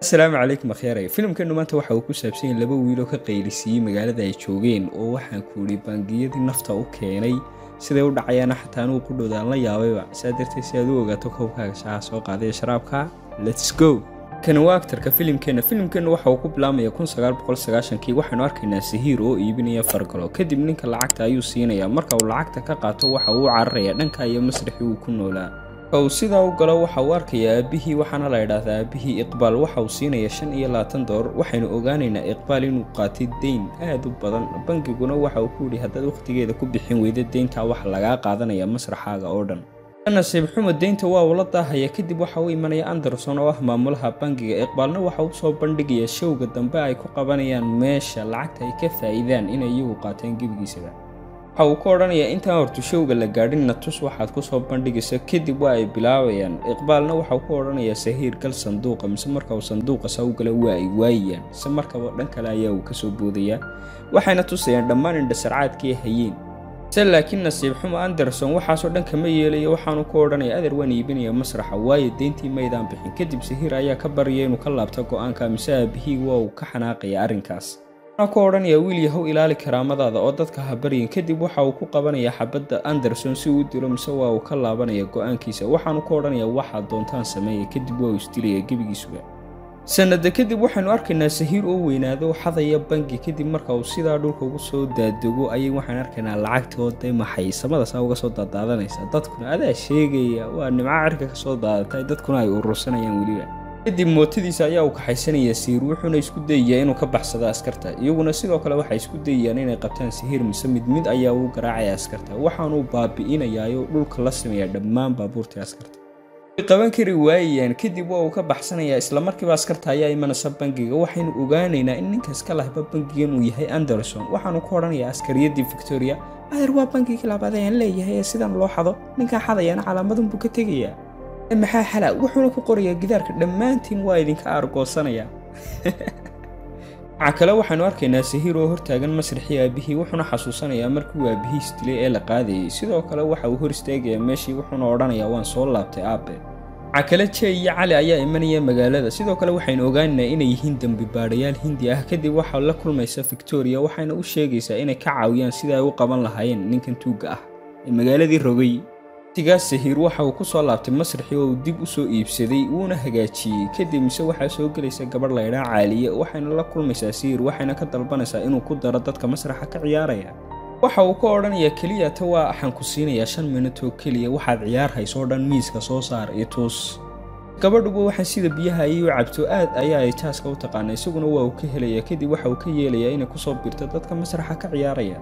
Asalaamu calaykum akhyaaraya. Filimkeenu maanta waxa uu ku saabsan yahay laba wiil oo ka qaylisiiyey magaalada ay joogeen, oo waxaan ku idhi bangiyadii nafta u keenay siday u dhacayaana xataa anugu ku dhowdaan la yaabayba. Saa darteed, si aad u ogaato, koobkaaga shaaha soo qaaday sharaabka. Let's go. Kani waa actorka filimkeena. Filimkeenu waxa uu ku bilaabmaya 1990-kii. Waxaanu arkaynaa Sahiir oo iibinaya fargalo. Kadib ninka lacagta ayuu siinayaa. Marka uu lacagta ka qaato, waxa uu u cararaya dhanka iyo masraxii uu ku noolaa. Marka uu sidaa u galo, waxa uu arkayaa aabihii, waxaana la idhaahdaa aabihii Iqbaal. Waxa uu siinaya $25. Waxaynu ogaanaynaa Iqbaal inuu qaatay deyn aad u badan. Bangiguna waxa uu ku yidhi, haddaad wakhtigeeda ku bixin weyda deyntaa, waxa lagaa qaadanaya masraxaaga oo dhan. Nasiib xumo, deynta waa ula daahaya. Kadib waxa uu imanaya Anderson oo ah maamulaha bangiga. Iqbaalna waxa uu soo bandhigaya showga dambe ay ku qabanayaan meesha, lacagta ay ka faa'iidaan inay iyagu qaateen gebigiisaba. Waxa uu ku odhanayaa, intaan hortu showga la gaadhin, na tus waxaad kusoo bandhigayso. Kadib waa ay bilaabayaan. Iqbaalna waxau ku odhanayaa, Sahiir, gal sanduuqa. Mise marka uu sanduuqa saa u gala, waa ay waayayaan. Se markaba dhan kale ayaa uu kasoo boodayaa, waxayna tusayaan dhammaan indhasarcaadkii hayeen. Se laakiin nasiib xumo, Anderson waxaasoo dhan kama yeelayo. Waxaanu ku odhanaya, adeer, waan iibinaya masraxa, waayo deyntii maydaan bixin. Kadib Sahiir ayaa ka baryaya inuu ka laabto go-aanka, mise aabihii waa uu ka xanaaqaya arrinkaas. Waxaa ku odhanaya, wiil yahow, ilaali karaamadaada oo dadka ha baryin. Kadib waxa uu ku qabanaya xabadda Anderson si uu u dilo, mise waa uu ka laabanaya go-aankiisa. Waxaanu ku odhanaya, waxaad doontaan sameeya. Kadib waa uu isdilaya gebigiisuba. Sanada kadib waxaynu arkaynaa Sahiir oo weynaado, xadaya bangi. Kadib marka uu sidaa dhulka ugu soo daadego ayay waxaan arkaynaa lacagtii oo day maxay samadasaa uga soo daadaadanaysa. Dadkuna adaa sheegaya waa nimco cirka kasoo daadatay, dadkuna ay urursanayaan weliba. Kadib mootadiisa ayaa uu kaxaysanaya Sahiir, wuxuuna isku dayayaa inuu ka baxsado askarta. Iyaguna sidoo kale waxay isku dayayaan inay qabtaan Sahiir, mise mid mid ayaa uu garaacaya askarta. Waxaanuu baabi'inayaa dhulka la sameeyaa dhammaan baabuurtii askarta, way qaban kari waayayaan. Kadib waa uu ka baxsanayaa. Isla markiiba askarta ayaa imanaysa bangiga. Waxaynu ogaanaynaa in ninkaas ka lahba bangigan uu yahay Anderson. Waxaanu ku odhanayaa askariyadii Victoria, adeer, waa bangigii labaad ayaan leeyahay ee sidan loo xado. Ninkaa xadayaana calaamadun buu ka tegayaa, maxaa xala? Wuxuuna ku qorayaa gidaarka, dhammaantiin waa idinka aargoosanaya. Waxaa kale waxaynu arkaynaa Sahiir oo hortaagan masraxii aabihii, wuxuuna xasuusanayaa markii uu aabihiis dilay ee la qaadayay. Sidoo kale waxa uu hor istaagayaa meeshii, wuxuuna odhanayaa, waan soo laabtay, aabe. Waxaa kale Jey iyo Cali ayaa imanaya magaalada. Sidoo kale waxaynu ogaanaynaa inay yihiin dembi baadhayaal Hindi ah. Kadib waxaa la kulmaysa Victoria, waxayna u sheegaysaa inay ka caawiyaan sida ay u qaban lahaayeen ninkan tuugga ah ee magaaladii rogay. Tigaas Sahiir waxa uu ku soo laabtay masraxii oo uu dib u soo iibsaday, wuuna hagaajiyey. Kadib mise waxaa soo gelaysa gabadh laydhaa Caaliye. Waxayna la kulmaysaa Sahiir, waxayna ka dalbanaysaa inuu ku daro dadka masraxa ka ciyaaraya. Waxa uu ka odhanayaa, keliya ta waa waxaan ku siinayaa 5 minut oo keliya, waxaad ciyaar haysoo dhan miiska soo saar iyo tuus. Gabadhuba waxaan sida biyaha ayay u cabto, aad ayaa ay jaaska u taqaana. Isaguna waa uu ka helayaa. Kadib waxa uu ka yeelayaa inay kusoo biirto dadka masraxa ka ciyaaraya.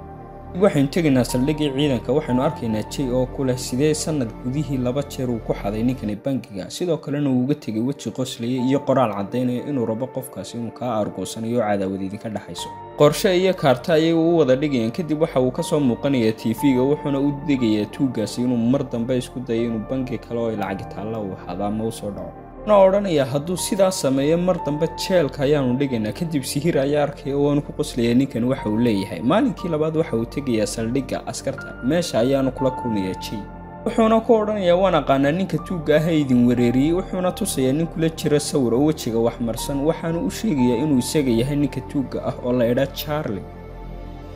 Waxaynu tegaynaa saldhiggii ciidanka. Waxaynu arkaynaa Jey oo ku leh sidee sanad gudihii laba jeer uu ku xaday ninkani bangiga, sidoo kalena uu uga tegay weji qoslaya iyo qoraal caddaynaya inuu rabo qofkaasi inuu kaa aargoosanayo oo cadaawad idinka dhexayso. Qorshe iyo kaarta ayay u wada dhigayaan. Kadib waxa uu kasoo muuqanayaa TV-ga, wuxuuna u degayaa tuuggaasi inuu mar dambe isku dayo inuu bangi kale oo ay lacagi taalla uu xado ama u soo dhaco, wuxuuna odhanayaa hadduu sidaas sameeyo, mar dambe jeelka ayaanu dhigaynaa. Kadib Sihiir ayaa arkaya oo waanu ku qoslayaa ninkan waxa uu leeyahay. Maalinkii labaad waxa uu tegayaa saldhigga askarta. Meesha ayaanu kula kulmayaa Jey, wuxuuna ku odhanayaa, waan aqaanaa ninka tuugga ah ee idin wereeriyey. Wuxuuna tusayaa nin kula jira sawir oo wejiga waxmarsan. Waxaanu u sheegayaa inuu isaga yahay ninka tuugga ah oo la idhaa Charlie.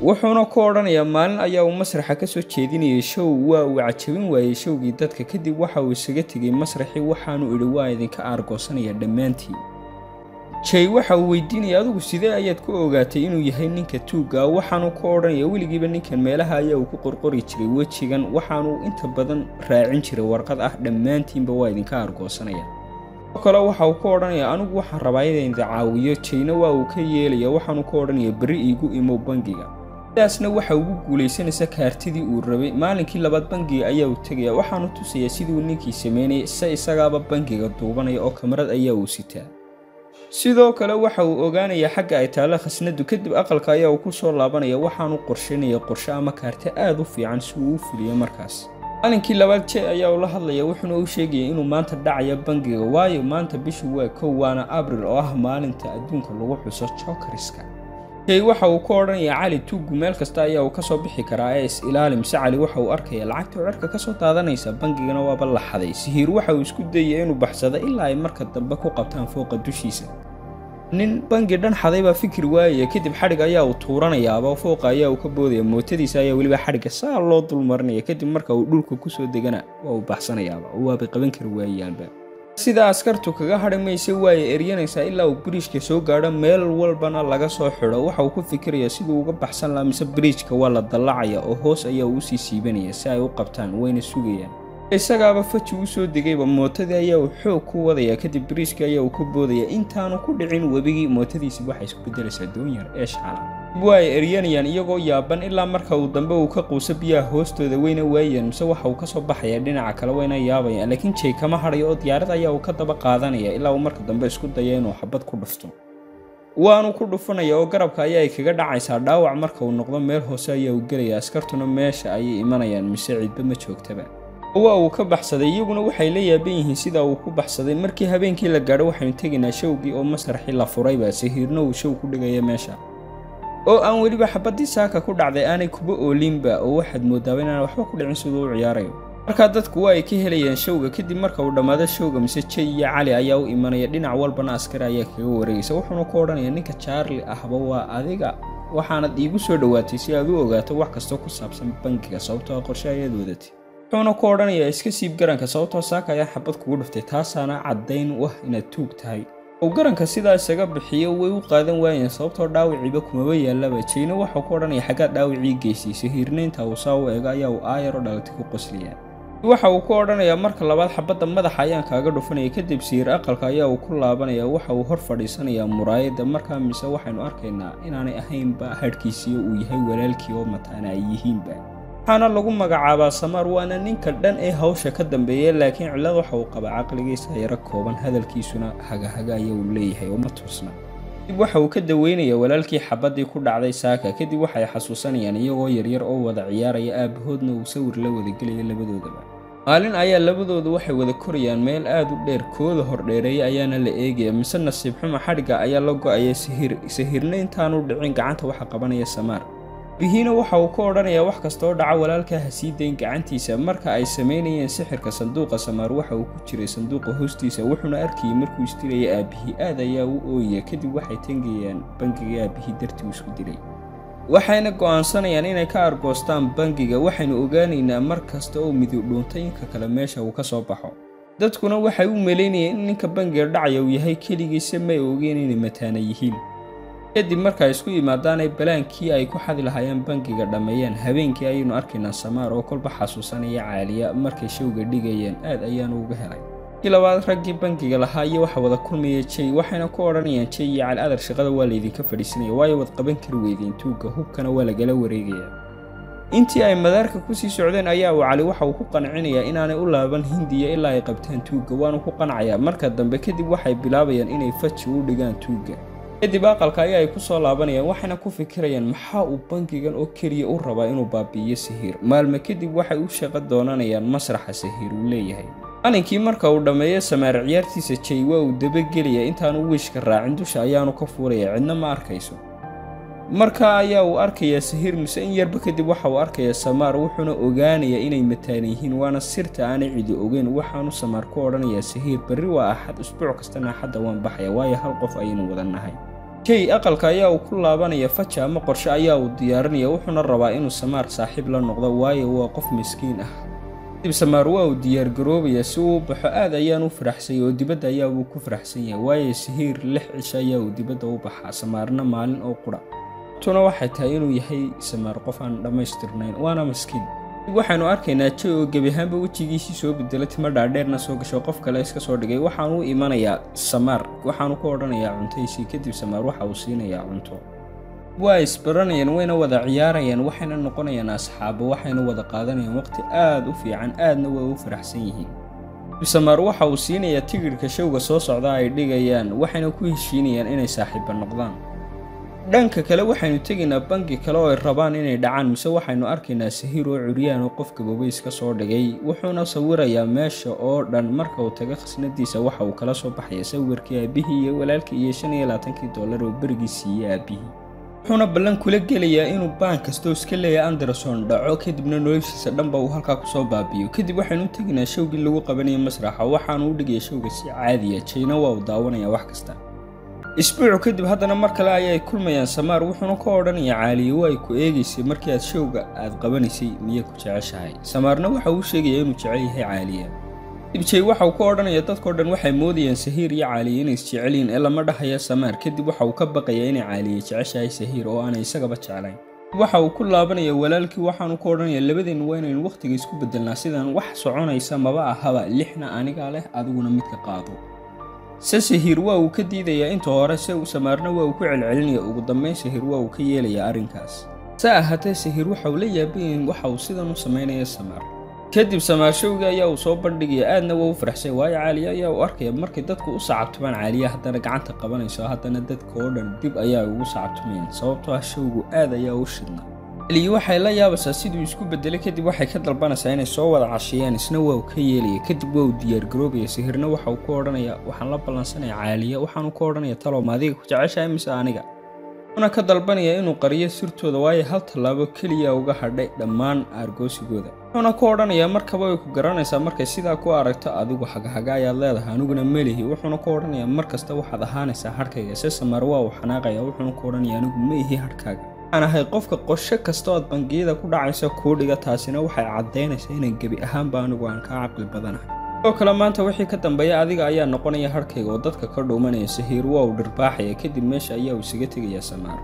Wuxuuna ku odhanayaa, maalin ayaa uu masraxa ka soo jeedinayay show. Waa uu cajabin waayey showgii dadka. Kadib waxa uu isaga tegey masraxii, waxaanu idhi, waa idinka aargoosanaya dhammaantiin. Jey waxa uu weydiinaya, adigu sidee ayaad ku ogaatay inuu yahay ninka tuugga? Waxaanu ku odhanaya, weligiiba ninkan meelaha ayaa uu ku qorqori jiray wejigan, waxaanu inta badan raacin jiray warqad ah, dhammaantiinba waa idinka aargoosanaya. Sidoo kale waxa uu ku odhanaya, anigu waxaan rabaa inaan idin caawiyo. Jeyna waa uu ka yeelaya. Waxaanu ku odhanaya, berri iigu imow bangiga. Sidaasna waxa ugu guulaysanaysa kaartidii uu rabay. Maalinkii labaad bangiga ayaa uu tegaya. Waxaanu tusayaa sidii ninkii sameynayay, se isagaaba bangiga duubanaya oo kamarad ayaa uu sitaa. Sidoo kale waxa uu ogaanayaa xagga ay taallo khasnadu. Kadib aqalka ayaa uu ku soo laabanaya. Waxaanu qorsheynaya qorshe ama kaarti aad u fiican si uu u fuliyo markaas. Maalinkii labaad Jey ayaa ula hadlaya, wuxuuna u sheegaya inuu maanta dhacayo bangiga, waayo maanta bishu waa 1, waana Abril oo ah maalinta adduunka lagu xuso jokeriska. Jey waxa uu ku odhanayaa Cali, tuuggu meel kasta ayaa uu kasoo bixi karaa ee is ilaali. Mise Cali waxa uu arkaya lacagta oo cirka kasoo daadanaysa, bangigana waaba la xaday. Sihiir waxa uu isku dayaya inuu baxsado ilaa ay marka dambe ku qabtaan fooqa dushiisa. Nin bangi dhan xaday baa fikir waayaya. Kadib xadhig ayaa uu tuuranayaaba, fooqa ayaa uu ka boodaya, mootadiisa ayaa weliba xadhigga saa loo dulmarinaya. Kadib marka uu dhulka kusoo degana waa uu baxsanayaaba, waabay qaban kari waayaanba. Sida askartu kaga hadhi maysa, waay eryanaysaa ilaa uu biriijka soo gaadho, meel walbana laga soo xidho. Waxa uu ku fikirayaa siduu uga baxsan lahaa, mise biriijka waa la dallacaya oo hoos ayaa uu usii siibanaya si ay u qabtaan, wayna sugayaan. Isagaaba faji u soo degayba, mootadii ayaa uu xoog ku wadaya. Kadib biriijka ayaa uu ka boodaya. Intaanu ku dhicin webigii, mootadiisi waxay isku bedelaysaa doon yar ee shacala. Waa ay eryanayaan iyagoo yaaban ilaa marka uu dambe uu ka quuso biyaha hoostooda, wayna waayeen. Mise waxa uu kasoo baxaya dhinaca kale, wayna yaabayaan. Laakiin Jay kama hadhayo oo diyaarad ayaa uu ka daba qaadanaya ilaa uu marka dambe isku daya inuu xabad ku dhufto. Waanu ku dhufanaya oo garabka ayaa ay kaga dhacaysaa. Dhaawac marka uu noqdo, meel hoose ayaa uu gelaya. Askartuna meesha ayay imanayaan, mise cidba ma joogtaba, waa uu ka baxsaday. Iyaguna waxay la yaaban yihiin sida uu ku baxsaday. Markii habeenkii la gaadho, waxaynu tegaynaa showgii oo masraxii la furayba. Sahiirna uu show ku dhigaya meesha oo aan weliba xabaddii saaka ku dhacday aanay kuba oolinba, oo waxaad moodaaba inaan waxba ku dhicin siduu u ciyaarayo. Markaa dadku waa ay ka helayaan showga. Kadib marka uu dhammaado showga, mise Jay iyo Cali ayaa u imanaya. Dhinac walbana askari ayaa kaga wareegaysa. Wuxuuna ku odhanaya, ninka Charlie ahba waa adiga, waxaanad iigu soo dhowaatay si aad u ogaato wax kastoo ku saabsan bangiga, sababtoo qorshe ayaad wadatay. Wuxuuna ku odhanayaa, iska siib garanka, sababtoo saaka ayaa xabad kugu dhuftay, taasaana caddayn u ah inaad tuug tahay. Uu garanka sidaa isaga bixiyo, way u qaadan waayeen, sababtoo dhaawiciiba kumaba yaallaba. Jayna waxuu ku odhanaya, xaggaad dhaawicii geysay? Sahiirnaynta uu saa u eego ayaa uu aayaroo dhalatay ku qosliyaa. Waxa uu ku odhanayaa, marka labaad xabadda madaxa ayaan kaaga dhufanaya. Kadib Siir aqalka ayaa uu ku laabanaya. Waxa uu hor fadhiisanayaa muraayadda. Markaa mise waxaynu arkaynaa inaanay ahaynba hadhkiisiyo uu yahay walaalkii oo mataana ay yihiinba. Waxaana lagu magacaabaa Samaar, waana ninka dhan ee hawsha ka dambeeya. Laakiin cillad waxa uu qabaa caqligiisa yaro kooban, hadalkiisuna hagahaga ayaa uu leeyahay oo ma toosna. Kadib waxa uu ka daweynayaa walaalkii xabaddii ku dhacday saaka. Kadib waxay xasuusanayaan iyagoo yaryar oo wada ciyaaraya, aabahoodna uu sawir la wadagelaya labadoodaba. Maalin ayaa labadoodu waxay wada korayaan meel aad u dheer, kooda hordheereeya ayaana la eegaya. Mise nasiib xuma xadhigga ayaa la go-aya Sahiir. Sahiirna intaanu dhicin gacanta waxa qabanaya Samaar. Bihiina waxa uu ka odhanayaa, wax kasta oo dhaca walaalkaa ha sii dayn gacantiisa. Marka ay samaynayeen sixirka sanduuqa, Samaar waxa uu ku jiray sanduuqa hoostiisa, wuxuuna arkayay markuu isdilayay aabihii. Aad ayaa u ooyaya. Kadib waxay tangayaan bangiga aabihii dartii uu isku dilay, waxayna go'aansanayaan inay ka argoostaan bangiga. Waxaynu ogaanaynaa mar kasta oo midig dhuuntay inka kale meesha uu ka soo baxo. Dadkuna waxay u malaynayeen in ninka bangiga dhacaya uu yahay keligiisa, may ogeen inay mataana yihiin. Kadib marka ay isku yimaadaan ay balaankii ay ku xadi lahaayeen bangiga dhammeeyeen, habeenkii ayaynu arkaynaa Samaar oo kolba xasuusanaya Caaliya markay showga dhigayeen. Aad ayaanu uga helay. Kii labaad raggii bangiga lahaa iyo waxa wada kulmaya Jay, waxayna ku odhanayaan Jay iyo Cali, adar shaqada waa laydinka fadhiisanaya, waayo waad qaban kari weydeen tuugga, hubkana waa lagala wareegaya. Intii ay madaarka kusii socdeen ayaa uu Cali waxa uu ku qancinayaa inaanay u laaban Hindiya ilaa ay qabtaan tuugga, waanu ku qancayaa marka dambe. Kadib waxay bilaabayaan inay faji u dhigaan tuugga. Kadib aqalka ayaa ay ku soo laabanayaan, waxayna ku fikirayaan maxaa uu bangigan oo keliya u rabaa inuu baabi'iyo Sahiir. Maalmo kadib waxay u shaqo doonanayaan masraxa Sahiir uu leeyahay. Maalinkii marka uu dhammeeyo Samaar ciyaartiisa, Jay waa uu dabagelaya. Intaanu wiishka raacin dusha ayaanu ka fuulaya, cidna ma arkayso. Markaa ayaa uu arkayaa Sahiir. Mise in yarba kadib waxa uu arkayaa Samaar, wuxuuna ogaanayaa inay mataan yihiin, waana sirta aanay cidi ogeyn. Waxaanu Samaar ku odhanayaa Sahiir, berri waa Axad, usbuuc kastana Axadda waan baxaya, waayo hal qof ayaynu wada nahay. Jay aqalka ayaa uu ku laabanaya. Faja ama qorshe ayaa uu diyaarinaya, wuxuuna rabaa inuu Samaar saaxiib la noqdo, waayo waa qof miskiin ah. Kadib Samaar waa uu diyaargaroobayaa si uu u baxo. Aad ayaan u faraxsanyay oo dibadda ayaa uu ku faraxsan yahay, waayo Sahiir 6 cisho ayaa uu dibadda u baxaa, Samaarna maalin oo qura. Tuna waxay tahay inuu yahay Samaar qof aan dhammaystirnayn, waana miskiin. Waxaynu arkaynaa Jay oo gebi ahaanba wejigiisii soo bedelo, timo dhaadheerna soo gasho, qof kale iska soo dhigay. Waxaanu u imanayaa Samaar, waxaanu ku odhanayaa cuntaysii. Kadib Samaar waxa uu siinayaa cunto. Waa isbaranayaan, wayna wada ciyaarayaan, waxayna noqonayaan asxaabo, waxayna wada qaadanayaan waqti aad u fiican, aadna way u faraxsan yihiin. Samaar waxa uu siinayaa tigidhka showga soo socda ay dhigayaan, waxayna ku heshiinayaan inay saaxiiba noqdaan. Dhanka kale waxaynu tegaynaa bangi kale oo ay rabaan inay dhacaan. Mise waxaynu arkaynaa Sahiir oo curyaan oo qof gaboobay iska soo dhigay, wuxuuna sawirayaa meesha oo dhan. Marka uu tago khasnadiisa, waxa uu kala soo baxaya sawirkii aabihii iyo walaalkii iyo 25kii dollar oo berigii siiyey aabihii. Wuxuuna ballan kula gelayaa inuu baan kastoo iska leeyahay Anderson dhaco, kadibna noloshiisa dhanba uu halkaa kusoo baabi'iyo. Kadib waxaynu u tegaynaa showgii lagu qabanayay masraxa. Waxaanu u dhigaya showga si caadiya, Jayna waa uu daawanaya wax kasta. Isbuuc kadib haddana mar kale ayay kulmayaan Samaar, wuxuuna ka odhanayaa Caaliye waa ku eegaysay markii aad showga aad qabanaysay, miyay ku jeceshahay? Samaarna waxa uu sheegayaa inuu jecel yahay Caaliye. Kadib Jay waxa uu ka odhanayaa dadkoo dhan waxay moodayaan Sahiir iyo Caaliye inay isjecel yihiin ee lama dhahaya Samaar. Kadib waxa uu ka baqayaa inay Caaliye jeceshahay Sahiir oo aanay isagaba jeclayn. Waxa uu ku laabanaya walaalkii, waxaanu ku odhanayaa labadeennu waa inaynu waqtiga isku bedelnaa, sidaan wax soconaysa maba ahaba, 6na anigaa leh adiguna midka qaado. Se Sahiir waa uu ka diidayaa inta hore, se Samaarna waa uu ku celcelinaya. Ugu dambeyn Sahiir waa uu ka yeelayaa arrinkaas. Se ahaatee Sahiir waxa uu la yaaban waxa uu sidan u sameynaya Samaar. Kadib Samaar showga ayaa uu soo bandhigaya, aadna waa u faraxsay, waayo Caaliye ayaa u arkaya markay dadku u sacabtumaan Caaliye haddana gacanta qabanayso, haddana dadka oo dhan dib ayaa ugu sacabtumayaan, sababtoo ah showgu aad ayaa u shidnaa. Caaliye waxay la yaabaysaa siduu isku bedelay. Kadib waxay ka dalbanaysaa inay soo wada cashiyaan, isna waa uu ka yeelaya. Kadib waa uu diyaargaroobaya. Sahirna waxa uu ku odhanayaa waxaan la ballansanayaa Caaliye, waxaanu ku odhanayaa talow ma adiga ku jeceshahay mise aniga? Wuxuuna ka dalbanayaa inuu qariyo sirtooda, waayo hal tallaabo keliya uga hadhay dhammaan aargoosigooda. Wuxuuna ku odhanayaa markaba way ku garanaysaa markay sidaa ku aragto, adigu haghaga ayaad leedahay, aniguna melihi. Wuxuuna ku odhanayaa mar kasta waxaad ahaanaysaa hadhkayga. Se Samaar waa uu xanaaqaya, wuxuuna ku odhanayaa anigu ma ihi hadhkaaga, waxaan ahay qofka qorshe kasta oo aad bangiyada ku dhacaysa kuu dhiga, taasina waxay caddaynaysaa inaan gebi ahaanba anigu aan kaa caqli badanahay. Sidoo kale maanta wixii ka dambeeya adiga ayaa noqonaya hadhkayga oo dadka ka dhuumanaya. Sahiir waa uu dhirbaaxaya, kadib meesha ayaa uu isaga tegaya Samaar.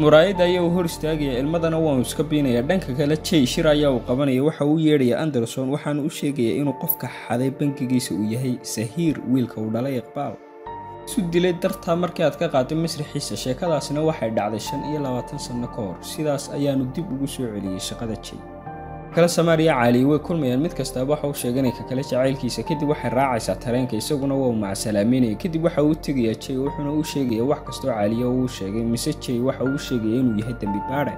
Muraayadda ayaa uu hor istaagaya, ilmadana waa uu iska biinaya. Dhanka kale Jay shir ayaa uu qabanaya, waxa uu yeedhaya Anderson, waxaanu u sheegayaa inuu qofka xaday bangigiisa uu yahay Sahiir, wiilka uu dhalay Iqbaal. Isu dilay dartaa markii aad ka qaaday masraxiisa. Sheekadaasina waxay dhacday 25 sano ka hor. Sidaas ayaanu dib ugu soo celiyey shaqada Jay. Kala Samaar iyo Caaliye way kulmayaan, mid kastaaba waxa uu sheeganaya ka kale jacaylkiisa. Kadib waxay raacaysaa tareenka, isaguna waa uu macasalaameynaya. Kadib waxa uu tegayaa Jay, wuxuuna u sheegayaa wax kastoo Caaliye uu sheegay, mise Jay waxa uu sheegaya inuu yahay dembi baadhe.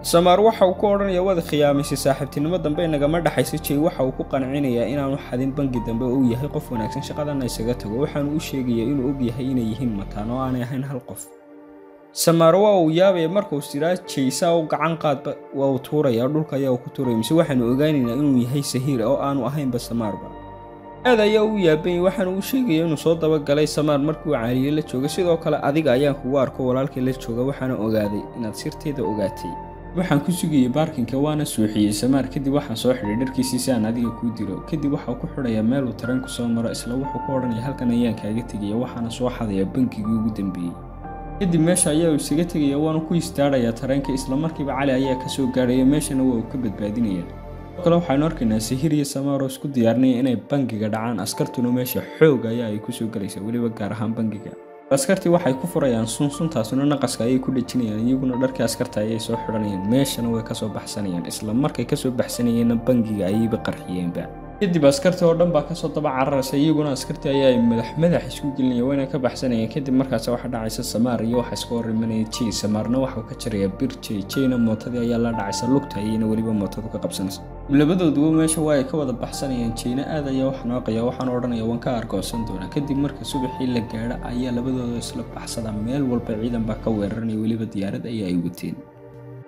Samaar waxa uu ku odhanayaa waad khiyaamaysay, saaxiibtinimo dambe nagama dhaxayso. Jay waxa uu ku qancinayaa inaanu xadin bangi dambe oo uu yahay qof wanaagsan, shaqadana isaga tago. Waxaanu u sheegayaa inuu og yahay inay yihiin mataan oo aanay ahayn hal qof. Samaar waa uu yaabaya markuu siraa Jay saa u gacan qaadba waa uu tuuraya, dhulka ayaa uu ku tuuraya, mise waxaanu ogaanaynaa inuu yahay Sahiir oo aanu ahaynba Samaarba. Aad ayaa u yaaban, waxaanu u sheegaya inuu soo dabagalay Samaar markii uu Caaliye la joogay. Sidoo kale adiga ayaan kugu arko walaalkii la jooga, waxaana ogaaday inaad sirteeda ogaatay. Waxaan ku sugayay baarkinka waana suuxiyey Samaar. Kadib waxaan soo xidhay dharkiisii si aan adiga kuu dilo. Kadib waxa uu ku xidhayaa meel uu tareenku soo maro, isla wuxuu ku odhanaya halkan ayaan kaaga tegaya, waxaana soo xadaya bangigii ugu dambeeyey. Kadib meesha ayaa uu isaga tegaya, waana ku istaarayaa tareenka. Isla markiiba Cali ayaa ka soo gaaraya, meeshana waa uu ka badbaadinaya. Sidoo kale waxaynu arkaynaa Sahiir iyo Samaar oo isku diyaarinaya inay bangiga dhacaan, askartuna meesha xoog ayaa ay kusoo galaysaa, weliba gaar ahaan bangiga. Askartii waxay ku furayaan sun, suntaasuna naqaska ayay ku dhejinayaan, iyaguna dharkii askarta ayay soo xidhanayaan, meeshana way kasoo baxsanayaan. Isla markay kasoo baxsanayeenna bangiga ayayba qarxiyeenba. Kadib askartii oo dhan baa kasoo daba cararaysa, iyaguna askartii ayaa ay madax madax isku gelinaya, wayna ka baxsanayeen. Kadib markaas waxa dhacaysa Samaar iyo waxa iska hor imanaya Jay. Samaarna waxa uu ka jarayaa bir Jay, Jayna mootadii ayaa la dhacaysa, lugta ayayna weliba mootadu ka qabsanaysa. Labadooduba meesha waa ay ka wada baxsanayaan. Jayna aad ayaa u xanaaqaya, waxaana odhanaya waan ka argoosan doonaa. Kadib marka subaxii la gaadho ayaa labadooda isla baxsada, meel walba ciidan baa ka weeraranaya, weliba diyaarad ayaa ay wateen.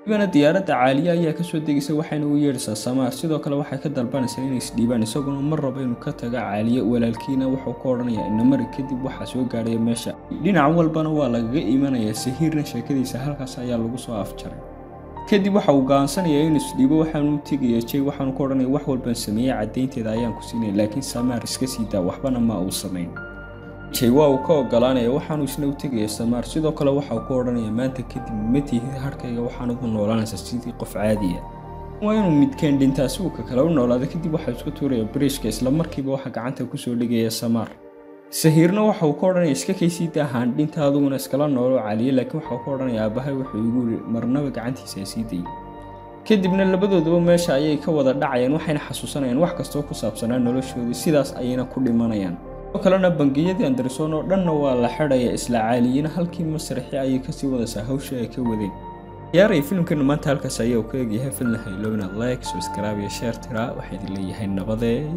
Dibana diyaaradda Caaliye ayaa kasoo degaysa, waxayna u yeedhaysaa Samaar. Sidoo kale waxay ka dalbanaysaa inay isdhiibaan, isaguna mar rabo inuu ka tago Caaliye. Walaalkiina wuxuu ku odhanayaa inamari. Kadib waxaa soo gaadhaya meesha, dhinac walbana waa lagaga imanayaa. Sahiirna sheekadiisa halkaas ayaa lagu soo afjaray. Kadib waxa uu go'aansanayaa inuu isdhiibo, waxaanu u tegayaa Jay, waxaanu ku odhanaya wax walbaan sameeyey caddaynteeda ayaan ku siinaya, laakiin Samaar iska sii daa, waxbana ma uu samayn. Jay waa uu ka ogolaanaya, waxaanu isna u tegaya Samaar. Sidoo kale waxa uu ku odhanaya maanta kadib ma tihid hadhkayga, waxaanad u noolaanaysaa sidii qof caadiya, waa inuu midkeen dhintaa si uu ka kale u noolaado. Kadib waxa isku tuuraya bariishka, isla markiiba waxa gacanta kusoo dhigaya Samaar. Sahiirna waxa uu ka odhanaya iska kaysii daahaan dhinta, adiguna iskala noolo Caliye, laakiin waxa uu ka odhanaya aabahay wuxuu igu yiri marnaba gacantiisa ha sii dayin. Kadibna labadooduba meesha ayay ka wada dhacayaan, waxayna xasuusanayaan wax kastoo ku saabsanaa noloshoodii, sidaas ayayna ku dhimanayaan. Sidoo kalena bangiyadii Anderson oo dhanna waa la xidhaya, isla Caaliyina halkii masraxi ayay kasii wadaysaa hawshii ay ka wadeen. Ciyaaray filimkeenu maanta halkaas ayaa uu ka egyahay. Fadlan ha iloobina like, subscribe iyo share tiraa. Waxaa idin leeyahay nabadee.